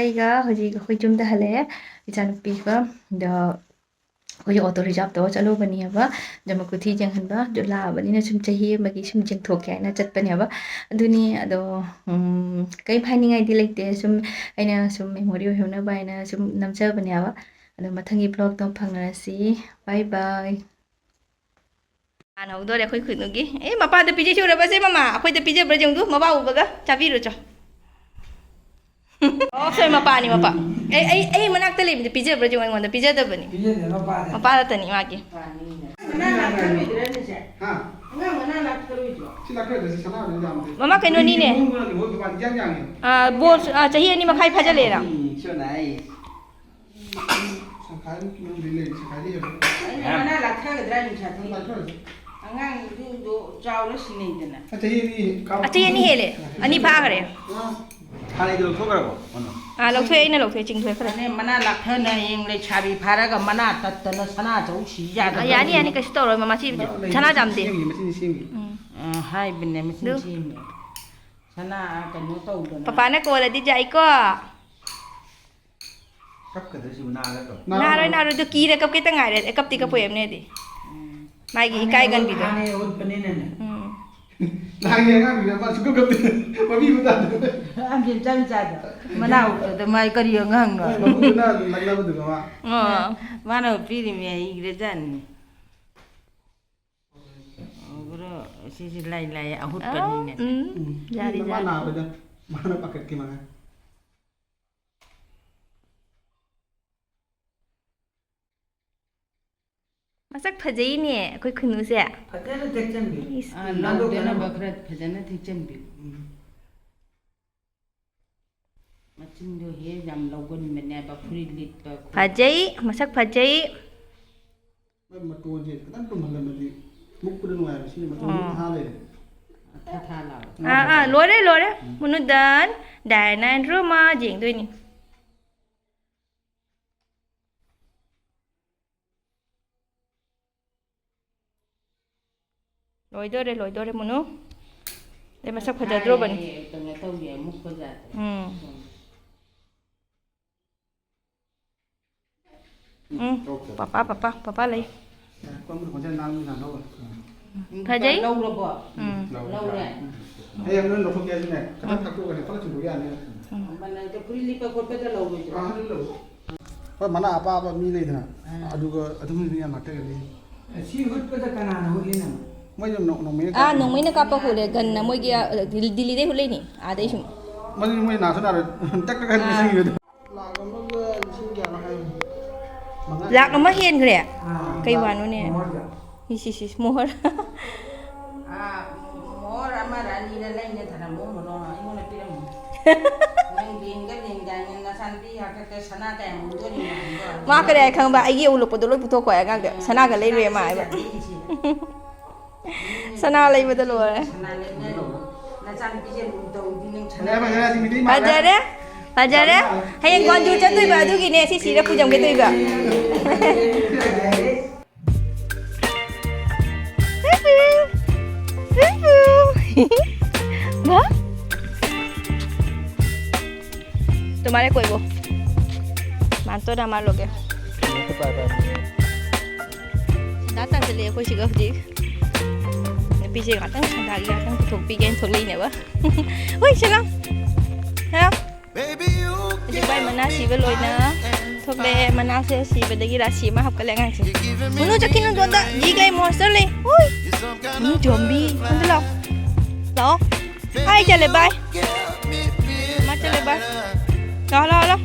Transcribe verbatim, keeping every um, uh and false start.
ꯑꯩꯒ ꯍꯧꯖꯤꯛ ꯑꯩꯈꯣꯏ ꯌꯨꯝꯗ ꯍꯜꯂꯛꯑꯦ, ꯏꯆꯥꯅꯨꯄꯤꯒ꯫ ꯑꯗꯣ ꯑꯩꯈꯣꯏꯁꯨ auto reserve ꯇꯧꯔ ꯆꯠꯂꯨꯕꯅꯦꯕ, ꯖꯃꯀꯨꯊꯤ ꯌꯦꯡꯍꯟꯕ꯫ ꯑꯗꯨ ꯂꯥꯛꯑꯕꯅꯤꯅ ꯁꯨꯝ ꯆꯍꯤ ꯑꯃꯒꯤ ꯁꯨꯝ ꯌꯦꯡꯊꯣꯛꯀꯦ ꯍꯥꯏꯅ ꯆꯠꯄꯅꯦꯕ꯫ ꯑꯗꯨꯅꯤ꯫ ꯑꯗꯣ, ꯎꯝ, ꯀꯔꯤꯝ ꯍꯥꯏꯅꯤꯡꯉꯥꯏꯗꯤ ꯂꯩꯇꯦ, ꯁꯨꯝ ꯑꯩꯅ ꯁꯨꯝ memory ꯑꯣꯏꯍꯧꯅꯕ ꯍꯥꯏꯅ ꯁꯨꯝ ꯅꯝꯖꯕꯅꯦꯕ꯫ ꯑꯗꯣ ꯃꯊꯪꯒꯤ vlogꯇ ꯐꯪꯅꯔꯁꯤ꯫ Bye bye꯫ ꯍꯥꯟꯅ ꯍꯧꯗꯣꯔꯦ ꯑꯩꯈꯣꯏ ꯈꯨꯅꯨꯒꯤ꯫ ꯑꯦ, ꯃꯄꯥꯗ ꯄꯤꯖꯩ ꯁꯨꯔꯕꯁꯦ ꯃꯃꯥ꯫ ꯑꯩꯈꯣꯏꯗ ꯄꯤꯖꯕ꯭ꯔꯥ ꯌꯦꯡꯗꯨ, ꯃꯋꯥ ꯎꯕꯒ꯫ ꯆꯥꯕꯤꯔꯨ ꯆꯣ꯫ ꯑꯣ, ꯁꯣꯏ ꯃꯄꯥꯅꯤ, ꯃꯄꯥ꯫ ꯑꯩ, ꯑꯩ, ꯑꯩ ꯃꯅꯥꯛꯇ ꯂꯩꯕꯗꯤ ꯄꯤꯖꯕ꯭ꯔꯥ ꯌꯦꯡꯉꯨ, ꯑꯩꯉꯣꯟꯗ ꯄꯤꯖꯗꯕꯅꯤ꯫ ꯄꯤꯖꯗꯦ, ꯃꯄꯥꯗ꯫ ꯃꯄꯥ ꯈꯛꯇꯅꯤ ꯃꯥꯒꯤ꯫ ꯃꯅꯥ ꯂꯥꯛꯊꯔꯣꯏꯗ꯭ꯔꯅꯦ ꯁꯦ? ꯍꯥ? ꯑꯉꯥꯡ ꯃꯅꯥ ꯂꯥꯛꯊꯔꯣꯏꯗ꯭ꯔꯣ? ꯁꯤ ꯂꯥꯛꯊꯔꯣꯏꯗ, ꯁꯤ ꯁꯅꯥ ꯑꯣꯏꯅ ꯌꯥꯝꯗꯦ꯫ ꯃꯃꯥ ꯀꯩꯅꯣꯅꯤꯅꯦ꯫ ꯃꯣꯏ ꯃꯣꯏ ꯃꯣꯏ ꯃꯄꯥꯟ ꯏꯌꯥꯡ ꯌꯥꯡꯉꯦ꯫ ꯑꯥ, ꯕꯣꯜ, ꯑꯥ, ꯆꯍꯤ ꯑꯅꯤ ꯃꯈꯥꯏ ꯐꯥꯖꯜꯂꯦꯅ꯫ ꯎꯝ, so nice꯫ ꯁꯪꯈꯥꯏꯃꯨꯛꯀꯤ ꯃꯅꯨꯡꯗ ꯂꯩ, ꯁꯪꯈꯥꯏꯗꯤ ꯍꯦꯜꯂꯦ꯫ ꯑꯩꯅ ꯃꯅꯥ ꯂꯥꯛꯊꯒꯗ꯭ꯔꯥ ꯍꯥꯏꯅ ꯁꯥꯊꯤ꯫ ꯂꯥꯛꯊꯔꯁꯤ꯫ ꯑꯉꯥꯡꯗꯨꯗꯣ ꯆꯥꯎꯔ ꯁꯤꯟꯅꯩꯗꯅ꯫ ꯆꯍꯤ ꯑꯅꯤ ꯀꯥꯞ-, ꯑ, ꯆꯍꯤ ꯑꯅꯤ ꯍꯦꯜꯂꯦ꯫ ꯑꯅꯤ ꯐꯥꯈ꯭ꯔꯦ꯫ ꯑ, ꯍꯥꯟꯅꯩꯗꯣ ꯂꯧꯊꯣꯛꯈ꯭ꯔꯕꯣ? ꯀꯩꯅꯣ? ꯑꯥ, ꯂꯧꯊꯣꯛꯑꯦ, ꯑꯩꯅ ꯂꯧꯊꯣꯛꯑꯦ, ꯆꯤꯡꯊꯣꯛꯈ꯭ꯔꯦ꯫ ꯃꯥꯅꯦ, ꯃꯅꯥ ꯂꯥꯛꯊꯅ ꯍꯌꯦꯡ ꯂꯩꯁꯥꯕꯤ ꯐꯥꯔꯒ ꯃꯅꯥ ꯇꯠꯇꯅ ꯁꯅꯥ ꯆꯧ ꯁꯤ ꯌꯥꯗꯕ꯫ ꯑ, ꯌꯥꯅꯤ, ꯌꯥꯅꯤ, ꯀꯩꯁꯨ ꯇꯧꯔꯣꯏ, ꯃꯃꯥ, ꯁꯤ ꯃꯆꯤꯟ ꯁꯅꯥ ꯆꯥꯝꯗꯦ꯫ ꯁꯦꯝꯃꯤ, ꯃꯆꯤꯟ ꯁꯦꯝꯃꯤ꯫ ꯎꯝ꯫ ꯑ, ꯍꯥꯏꯕꯅꯦ, ꯃꯆꯤꯟ ꯑꯗꯨ ꯁꯦꯝꯃꯤ꯫ ꯁꯅꯥ, ꯀꯩꯅꯣ ꯇꯧꯗꯅ꯫ ꯄꯄꯥꯅ ꯀꯣꯜꯂꯗꯤ ꯌꯥꯏꯀꯣ꯫ ꯀꯞꯀꯗ꯭ꯔꯥ ꯁꯤꯕꯨ ꯅꯥꯒꯗ꯭ꯔꯣ? ꯅꯥꯔꯣꯏ, ꯅꯥꯔꯣꯏ, ꯑꯗꯨ ꯀꯤꯔ ꯀꯞꯀꯦꯇ ꯉꯥꯏꯔꯦ꯫ ꯑꯦ, ꯀꯞꯇꯤ ꯀꯞꯄꯣꯏ ꯑꯃꯅꯦꯗꯤ꯫ ꯎꯝ꯫ ꯃꯥꯒꯤ ꯏꯀꯥꯏꯒꯟꯕꯤꯗꯣ꯫ ꯍꯥꯟꯅ ꯍꯧꯔꯛꯄꯅꯤꯅꯅꯦ꯫ ꯎꯝ꯫ ꯅꯍꯥꯟꯒꯤ ꯑꯉꯥꯡꯗꯨꯅ ꯃꯥ ꯁꯨꯡꯀꯞ ꯀꯞꯇꯦ꯫ ꯃꯃꯤ ꯃꯇꯥꯗ꯫ ꯑꯉꯥꯡꯒꯤ ꯏꯆꯥ ꯃꯆꯥꯗꯣ꯫ ꯃꯅꯥ ꯍꯨꯠꯄꯗ ꯃꯥ ꯀꯔꯤ ꯑꯉꯥꯡꯅꯣ? ꯍꯣꯏ, ꯃꯕꯨꯡꯗꯨꯅ ꯂꯛꯅꯕꯗꯨꯒ ꯃꯥ꯫ ꯑꯣ꯫ ꯃꯥꯅ ꯄꯤꯔꯤꯃꯤ ꯍꯩꯈ꯭ꯔꯖꯥꯠꯅꯤ꯫ ꯑꯣ, ꯕ꯭ꯔꯣ, ꯁꯤꯁꯤ ꯂꯥꯏ ꯂꯥꯏ ꯑꯍꯨꯠꯄꯅꯤꯅꯦ꯫ ꯎꯝ꯫ ꯎꯝ꯫ ꯌꯥꯔꯦ, ꯃꯥ ꯌꯥꯔꯦ꯫ ꯅꯥꯕꯗ ꯃꯥꯅ ꯄꯥꯈꯠꯈꯤ ꯃꯉꯥꯏ꯫ ꯃꯁꯛ ꯐꯖꯩꯅꯦ ꯑꯩꯈꯣꯏ ꯈꯨꯅꯨꯁꯦ꯫ ꯐꯖꯅ ꯊꯦꯛꯆꯟꯕꯤ꯫ ꯏꯁ꯫ ꯑꯥ, ꯅꯥꯟꯗꯣꯛꯇꯅꯕ꯫ ꯂꯧꯗꯅꯕ ꯈꯔ ꯐꯖꯅ ꯊꯦꯛꯆꯟꯕꯤ꯫ ꯎꯝ꯫ ꯃꯆꯤꯟꯗꯣ ꯍꯦꯛ ꯌꯥꯝ ꯂꯧꯒꯟꯕꯅꯦꯕ, ꯐꯨꯔꯤꯠ ꯂꯤꯠꯄ ꯈꯣꯠꯄ꯫ ꯐꯖꯩ, ꯃꯁꯛ ꯐꯖꯩ꯫ ꯃꯥꯏ ꯃꯇꯣꯟꯁꯦ ꯈꯤꯇꯪ ꯇꯨꯝꯍꯜꯂꯝꯃꯗꯤ ꯃꯨꯛꯄꯗ ꯅꯨꯡꯉꯥꯏꯕ, ꯁꯤꯅ ꯃꯇꯣꯟ ꯂꯣꯏ ꯎꯝ꯫ ꯊꯥ ꯂꯩꯔꯦ꯫ ꯊꯥ ꯊꯥ ꯂꯥꯎꯔꯦ꯫ ꯑꯥ, ꯑꯥ, ꯂꯣꯏꯔꯦ, ꯂꯣꯏꯔꯦ꯫ ꯎꯝ꯫ ꯃꯨꯅꯨ done꯫ Diana and Roma ꯌꯦꯡꯗꯣꯏꯅꯤ꯫ ꯂꯣꯏꯗꯣꯔꯦ, ꯂꯣꯏꯗꯣꯔꯦ, ꯃꯨꯅꯨ꯫ ꯑꯦ, ꯃꯁꯛ ꯐꯖꯗ꯭ꯔꯣꯕꯅꯤ? ꯊꯥꯏꯅꯒꯤ ꯀꯩꯅꯣ ꯇꯧꯕꯤ ꯑꯃꯨꯛꯄ ꯖꯥꯠꯇꯣ꯫ ꯎꯝ꯫ ꯎꯝ, ꯄꯄꯥ, ꯄꯄꯥ, ꯄꯄꯥ ꯂꯩ꯫ ꯐꯖꯩ꯫ ꯂꯧꯔꯕꯣ? ꯎꯝ꯫ ꯂꯧꯔꯦ꯫ ꯍꯌꯦꯡ ꯅꯣꯏ ꯂꯧꯊꯣꯛꯀꯦ ꯍꯥꯏꯁꯨꯅꯦ, ꯈꯤꯇꯪ ꯊꯛꯇꯣꯛꯑꯒꯅꯦ ꯐꯠ ꯆꯨꯝꯊꯣꯛ ꯌꯥꯅꯤ꯫ ꯎꯝ꯫ ꯃꯅꯥꯗ ꯐꯨꯔꯤꯠ ꯂꯤꯠꯄ ꯈꯣꯠꯄꯗ ꯂꯧꯔꯣꯏꯗ꯭ꯔꯣ? ꯑꯥ, ꯑꯗꯨ ꯂꯧ꯫ ꯍꯣꯏ, ꯃꯅꯥ ꯑꯄꯥꯕ ꯃꯤ ꯂꯩꯗꯅ, ꯑꯥ꯫ ꯑꯗꯨꯒ ꯑꯗꯨꯝ ꯌꯥꯝ ꯂꯥꯛꯇꯒꯅꯤ꯫ ꯁꯤ ꯍꯨꯠꯄꯗ ꯀꯅꯥꯅ ꯍꯨꯠꯂꯤꯅꯣ? ꯃꯣꯏ ꯑꯗꯨꯝ ꯅꯣꯡ-, ꯅꯣꯡꯃꯩꯅ ꯑꯥ, ꯀꯥꯞꯄ꯫ ꯅꯣꯡꯃꯩꯅ ꯀꯥꯞꯄ ꯍꯨꯠꯂꯦ, ꯒꯟꯅ ꯃꯣꯏꯒꯤ, ꯑꯥ, ꯗꯤꯜ-, ꯗꯤꯜꯂꯤꯗꯩ ꯍꯨꯠꯂꯛꯏꯅꯤ, ꯑꯥꯗꯩ ꯁꯨꯝ꯫ ꯃꯗꯨꯗꯤ ꯃꯣꯏ ꯅꯥꯁꯨ ꯅꯥꯔꯣꯏ, ꯇꯛ ꯇꯛ ꯍꯥꯏꯅ ꯑꯥ꯫ ꯆꯪꯈꯤꯕꯗꯣ꯫ ꯂꯥꯛ ꯑꯃꯒ ꯂꯤꯁꯤꯡ ꯀꯌꯥꯅꯣ ꯍꯥꯏꯕꯅꯤ꯫ ꯃꯉꯥ꯫ ꯂꯥꯛ ꯑꯃ ꯍꯦꯟꯈ꯭ꯔꯦ? ꯑꯥ, ꯀꯩ ꯂꯥꯛ ꯋꯥꯅꯣꯅꯦ? ꯃꯣꯍꯣꯔꯗ꯫ ꯏꯁ, ꯏꯁ, ꯏꯁ, ꯃꯣꯍꯣꯔ꯫ ꯑꯥ, ꯃꯣꯍꯣꯔ ꯑꯃꯔ ꯑꯅꯤꯔ ꯂꯩꯅ ꯊꯅꯝꯃꯣ, ꯃꯣꯅꯣ ꯑꯩꯉꯣꯟꯗ ꯄꯤꯔꯝꯃꯣ꯫ ꯅꯪ ꯂꯦꯡꯒ ꯂꯦꯡꯗꯥꯏꯅꯦ, ꯅꯆꯥꯅꯨꯄꯤ ꯍꯥꯛꯇꯛꯇ ꯁꯅꯥ ꯀꯌꯥꯝ ꯎꯗꯣꯔꯤꯅꯣ ꯍꯥꯏꯕ꯫ ꯃꯥ ꯀꯔꯤ ꯍꯥꯏ ꯈꯪꯕ? ꯑꯩꯒꯤ ꯎꯂꯨꯞꯄꯗꯣ ꯂꯣꯏ ꯄꯨꯊꯣꯛꯈꯣ ꯍꯥꯏ ꯑꯉꯥꯡꯗ꯫ ꯁꯅꯥꯒ ꯂꯩꯔꯨꯔꯦ ꯃꯥ ꯍꯥꯏꯕ꯫ ꯁꯅꯥ ꯂꯩꯔꯨꯔꯦ꯫ ꯁꯅꯥ ꯂꯩꯕꯗ ꯂꯣꯏꯔꯦ꯫ ꯁꯅꯥ ꯂꯩꯕꯗ ꯂꯣꯏꯔꯦ꯫ ꯅꯆꯥꯅꯨꯄꯤꯁꯦ ꯂꯨꯅ ꯇꯧꯗꯤ ꯅꯪ ꯁꯅꯥ ꯐꯖꯔꯦ, ꯐꯖꯔꯦ, ꯁꯤꯃꯤꯗꯤ ꯃꯥꯜꯂꯦ꯫ ꯐꯖꯔꯦ, ꯐꯖꯔꯦ꯫ ꯍꯌꯦꯡ ꯒꯣꯟꯖꯨ ꯆꯠꯇꯣꯏꯕ, ꯑꯗꯨꯒꯤꯅꯦ ꯁꯤ ꯁꯤꯔ ꯄꯨꯖꯝꯒꯦ ꯇꯧꯏꯕ꯫ ꯐꯖꯔꯦ꯫ ꯐꯖꯔꯦ꯫ ꯐꯨ, ꯐꯨ, ꯐꯨ, ꯐꯨ꯫ ꯕꯥ? तुम्हारे कोई वो मानतो ना हमारे लोग। ꯁꯟꯗꯥ ꯇꯥꯟꯁꯤꯜꯂꯛꯑꯦ ꯑꯩꯈꯣꯏ ꯁꯤꯒ ꯍꯧꯖꯤꯛ꯫ ꯅꯨꯄꯤꯁꯦ ꯉꯥꯛꯇꯪ ꯁꯟꯗꯥꯒꯤ ꯉꯥꯛꯇꯪ ꯄꯨꯊꯣꯛꯄꯤꯒꯦꯅ ꯊꯣꯛꯂꯛꯏꯅꯦꯕ꯫ ꯍꯣꯏ, ꯁꯤꯂꯥꯎ꯫ ꯍꯦꯂꯥꯎ꯫ ꯍꯧꯖꯤꯛ ꯚꯥꯏ ꯃꯅꯥ ꯁꯤꯕ ꯂꯣꯏꯅ ꯊꯣꯛꯂꯛꯑꯦ꯫ ꯃꯅꯥꯁꯦ ꯁꯤꯕꯗꯒꯤ ꯔꯥꯁꯤ ꯑꯃ ꯍꯥꯞꯀꯠꯂꯦ ꯑꯉꯥꯡꯁꯦ꯫ ꯃꯅꯨ ꯆꯠꯈꯤꯅꯨ, ꯗꯣꯟꯗ꯫ ꯖꯤ ꯀꯩ ꯃꯣꯟꯁꯇꯔ ꯂꯩ꯫ ꯍꯣꯏ꯫ ꯃꯤ ꯖꯣꯝꯕꯤ꯫ ꯁꯣꯝꯗ ꯂꯥꯛꯑꯣ꯫ ꯂꯥꯛꯑꯣ꯫ ꯍꯥꯏ ꯆꯠꯂꯦ ꯚꯥꯏ꯫ ꯃꯥ ꯆꯠꯂꯦ ꯚꯥꯏ꯫ ꯂꯥꯛꯑꯣ, ꯂꯥꯛꯑꯣ, ꯂꯥꯛꯑꯣ꯫